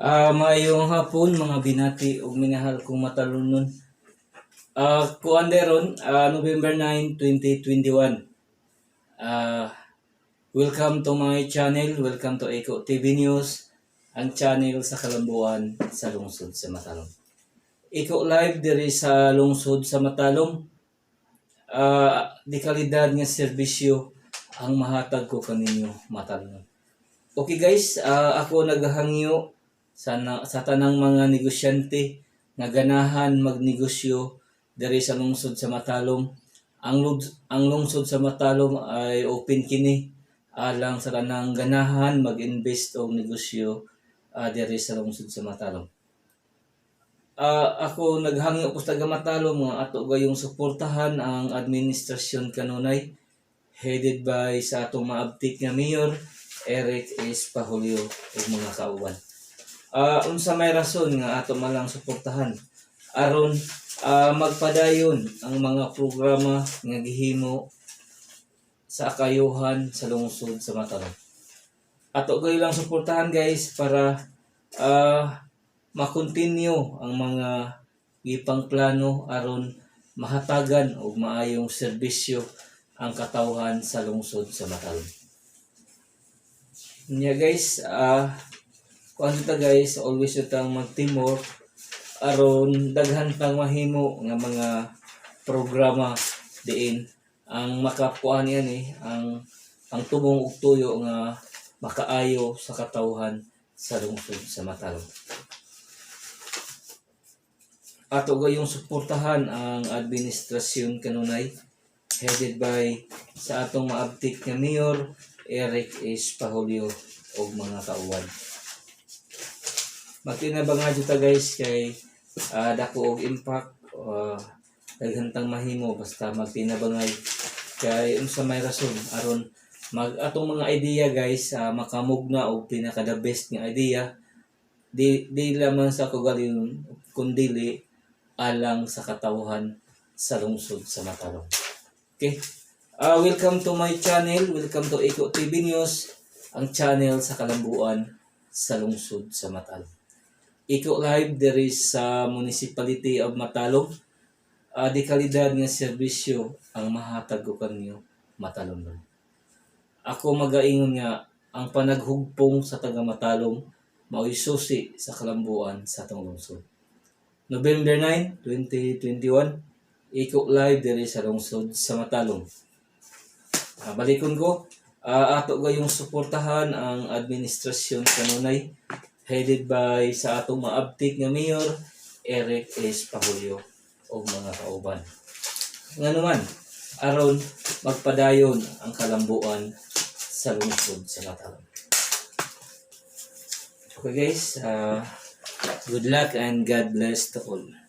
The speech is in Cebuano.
Maayong hapon, mga binati ug minahal kong matalunon. Kuan deron, November 9, 2021. Welcome to my channel, welcome to Eco TV News, ang channel sa kalambuan sa lungsod sa Matalom. Eco Live diri sa lungsod sa Matalom. Di kalidad nga serbisyo ang mahatag ko kaninyo, Matalom. Okay guys, ako naghahangyo sa tanang mga negosyante nga ganahan magnegosyo diri sa lungsod sa Matalom. Ang lungsod sa Matalom ay open kini alang sa tanang ganahan mag-invest og negosyo diri sa lungsod sa Matalom. Ako naghangyo ko sa taga Matalom nga ato gayong suportahan ang administrasyon kanunay headed by sa atong maabtik nga mayor Eric S. Pahulyo ug mga kauban. Unsa may rason nga ato malang suportahan? Aron magpadayon ang mga programa nga gihimo sa kayuhan sa lungsod sa Matalom. Ato gayo lang suportahan, guys, para makontinue ang mga gipang plano aron mahatagan og maayong serbisyo ang katawhan sa lungsod sa Matalom. Nya guys, kuan ta guys, always tang mag-teamwork aron daghan tang mahimo nga mga programa diin ang makakuan yan eh ang pangtubong og tuyo nga makaayo sa katawhan sa lungsod sa Matalom. Ato gayong suportahan ang administrasyon kanunay headed by sa atong maabtik nga mayor Eric S. Pahulyo ug mga kauban. Magtinabangay ta, guys, kay dako og impact, daghan tang mahimo basta magtinabangay, kay unsa may rason, aron mag atong mga idea, guys, makamugna og pinaka the best nga idea, di lamang sa kaugalingon kundili alang sa katawhan sa lungsod sa Matalom. Okay? Welcome to my channel. Welcome to Eco TV News, ang channel sa kalambuan sa lungsod sa Matalom. Eco Live diri sa Municipality of Matalom. Di kalidad nga serbisyo ang mahatag ko kanyo, Matalom. Ako magaingon nga ang panaghugpong sa taga Matalom mao'y susi sa kalambuan sa atong lungsod. November 9, 2021, Eco Live diri sa lungsod sa Matalom. Balikon ko, ato gayong suportahan ang administrasyon kanunay headed by sa atong maabtik nga mayor Eric S. Pahulyo ug mga kauban. Nga naman, aron magpadayon ang kalambuan sa lungsod sa Matalom. Okay guys, good luck and God bless to all.